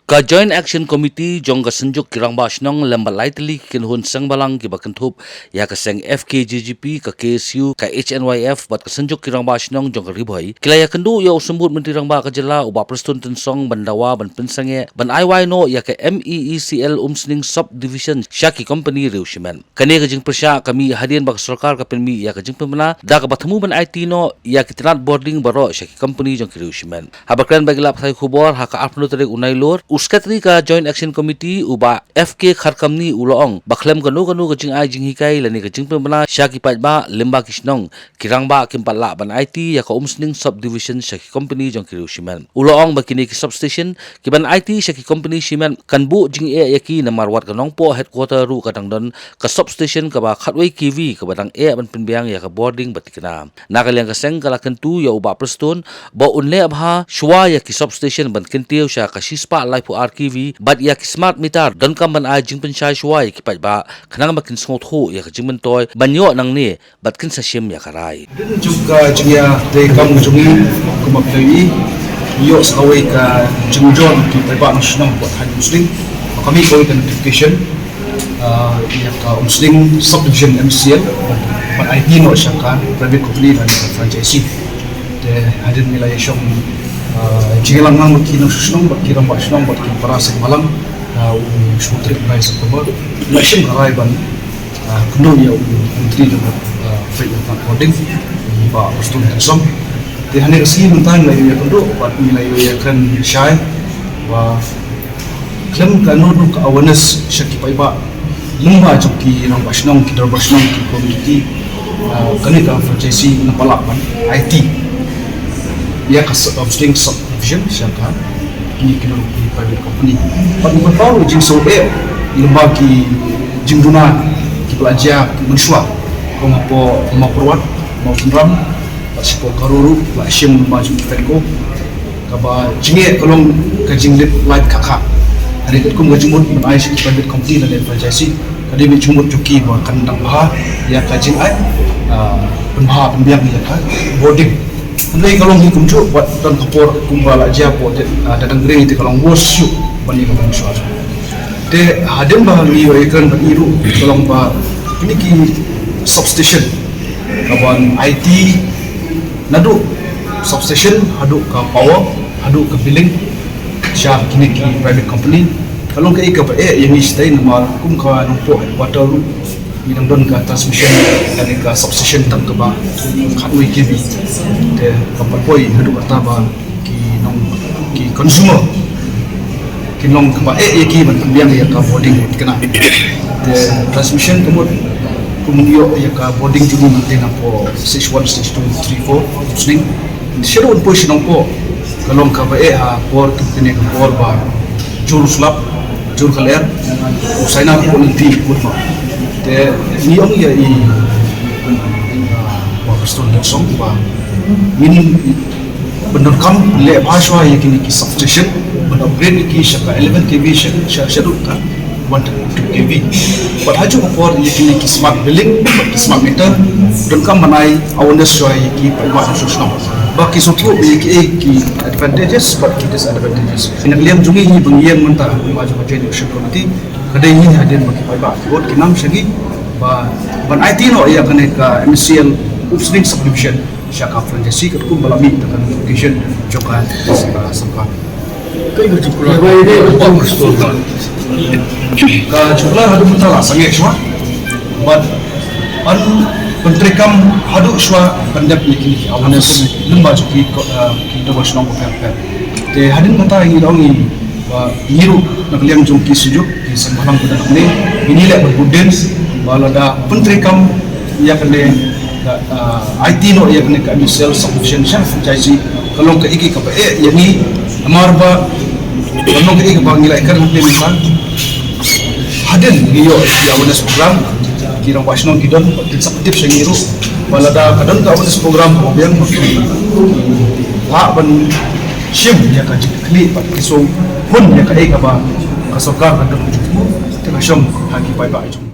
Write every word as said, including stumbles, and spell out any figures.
Ka Joint Action Committee jong ka Synjuk ki Rangbah Shnong lem bad lai tylli ki kynhun seng balang kiba kynthup ïa ka seng F K J G P, ka K S U, ka H N Y F bad ka Synjuk ki Rangbah Shnong jong ka Ri Bhoi ki la ïakynduh ïa u Symbud Myntri Rangbah ka jylla u Bah Prestone Tynsong ban dawa ban pynsangeh ban ai wai noh ïa ka M E E C L Umsning Subdivision sha ki company riew shimet. Kane ka jingpyrshah ka mih hadien ba ka sorkar ka pynmih ïa ka jingpynbna da kaba thmu ban aiti noh ïa ki tnat bording baroh sha ki company jong ki riew shimet. Haba kren bad ki lad pathai khubor ha ka arphew tarik u Nailur, u Secretary ka Joint Action Committee u Bah F K Kharkamni u la ong ba khlem kano kano ka jingai jinghikai lane ka jingpynbna sha ki paidbah lyngba ki shnong, ki rangbah kim pat lah ban aiti ïa ka Umsning Subdivision sha ki company jong ki riew shimet. U la ong ba kine ki substation kiban aiti sha ki company shimet kan buh jingeh ïa ki namar wat ka Nongpoh Headquarter ruh ka dang don ka substation kaba khatwei K V kaba dang eh ban pynbiang ïa ka bording ba thikna. Na ka liang ka seng ka la kyntu ïa u Bah Prestone ba un leh bha shuwa ïa ki substation ban kyntiew sha ka shispah laiphew ar K V bad ïa ki smart meter donkam ban ai jingpynshai shuwa ïa ki paidbah khnang ba kin sngewthuh ïa ka jingmyntoi ban ïoh nangne bad kin sa shim ïa ka rai. Hadien jong ka jingïatreilang jong ngi kum ka pynlong ïa ka jingïoh sa kawei ka jingjur ki paidbah nongshong bad ha Umsning. Ka mih kawei ka notification, ah, ïa ka Umsning Subdivision M C L ban aiti noh sha ka private company lane ka franchisee. Te hadien ngi la ïashong, ah, jingïalang lang bad ki nongshong shnong bad ki rangbah shnong bad ki para seng balang, ah, u shymut trip bai sa kaba la shim ka rai ban ah, kynduh ïa u Myntri jong ka, ah, Freight and Transport Board, i Bah Prestone Tynsong. Te hangne ka sngi mynta ngi la ïoh ïakynduh bad ngi la ïoh ïakren shai ba khlem kano kano ka awareness sha ki paidbah lyngba jong ki rangbah shnong, ki dorbar shnong, ki community, ah, kane ka franchisee ngim pat lah ban aiti ïa ka sub-, Umsning Subdivision sha ka kine ki nong ki private company. Bad ngi pynpaw ruh jingsngewbha lyngba ki jingduna kiba la jia mynshuwa, kum hapoh Mawpyrwat, Mawtynram, bad shapoh Garo ruh la shim lyngba jong ki FEDCO. Kaba jingeh ka long ka jinglip lait khah khah. Hynrei katkum ka jingmut ban ai sha ki private company lane franchisee, ka dei ba jingmut jong ki ba kan dang bha ïa ka jingai, ah, pynbha pynbiang ïa ka bording. Hynrei ka long hi kumjuh, wat don ka por kumba la jia hapoh te, ah, Dadang Gre te ka long worse shuh ban ïa ka mynshuwa. Te hadien ba ngi ïoh ïakren bad i ruh ka long ba kine ki substation kaban aiti naduh substation haduh ka power haduh ka billing sha kine ki private company. Ka long kaei kaba eh ïa ngi shisha namar kum ka Nongpoh Headquarter ruh ngi dang don ka transmission lane ka substation tang kaba khatwei K V. Te ka pynpoi haduh katta ba ki nong, ki consumer kin long kaba eh ïa ki ban pynbiang ïa ka bording thikna. Te transmission ka mut kum ïoh ïa ka bording jong ngi mynta napoh stage one, stage two, three, four Umsning. Shaduh un poi sha Nongpoh ka long kaba eh ha por kine ka por ba jur slap, jur ka lyer, u China ka pun lynti kut ma. Te ngi ong ïa i, ah, Bah Prestone Tynsong ba ngin pyndonkam leh bha shuwa ïa kine ki substation ban upgrade ïa ki sha ka eleven K V sha, sha, shaduh ka one twenty-two K V. Bad ha kajuh ka por ïa kine ki smart billing bad ki smart meter donkam ban ai awareness shuwa ïa ki paidbah nongshong shnong ba ki sngewthuh ïa ki, eh, ki advantages bad ki disadvantages. Na ka liang jong ngi hi ba ngi ïeng mynta ha ka Joint Action Committee, ka dei hi hadien ba ki paidbah ki ot ki nam sha ngi ba ban aiti noh ïa kane ka M C L Umsning Subdivision sha ka franchisee katkum ba la mih da ka notification jong ka, ah, sorkar. Ka jubab, ka jubab haduh mynta la sangeh shuwa. Bad yn pyntreikam haduh shuwa ban dep ïa kine ki awareness lyngba jong ki, ah, ki dorbar shnong bapher bapher. Te hadien kata ngi la ong ïa ba ngi ruh na ka liang jong ki Synjuk, ki seng balang ba don hangne, ngin ïaleh ban bud dien ba lada pyntreikam ïa kane ka, ah, aiti noh ïa kane ka M C L Subdivision sha ka franchisee ka long kaei kaei kaba eh ïa ngi, namar ba ka long kaei kaba ngi la ïakren hangne mynta. Hadien ngi ïoh ïa ki awareness program, ki rangbah shnong ki don, kin sa pyntip sha ngi ruh ba lada ka don ka awareness program kaba biang, lah ban shim ïa ka jingkitkhlieh bad ki sngewhun ïa kaei kaba ka sorkar ka don ka jingthmu, te ka shong ha ki paidbah jong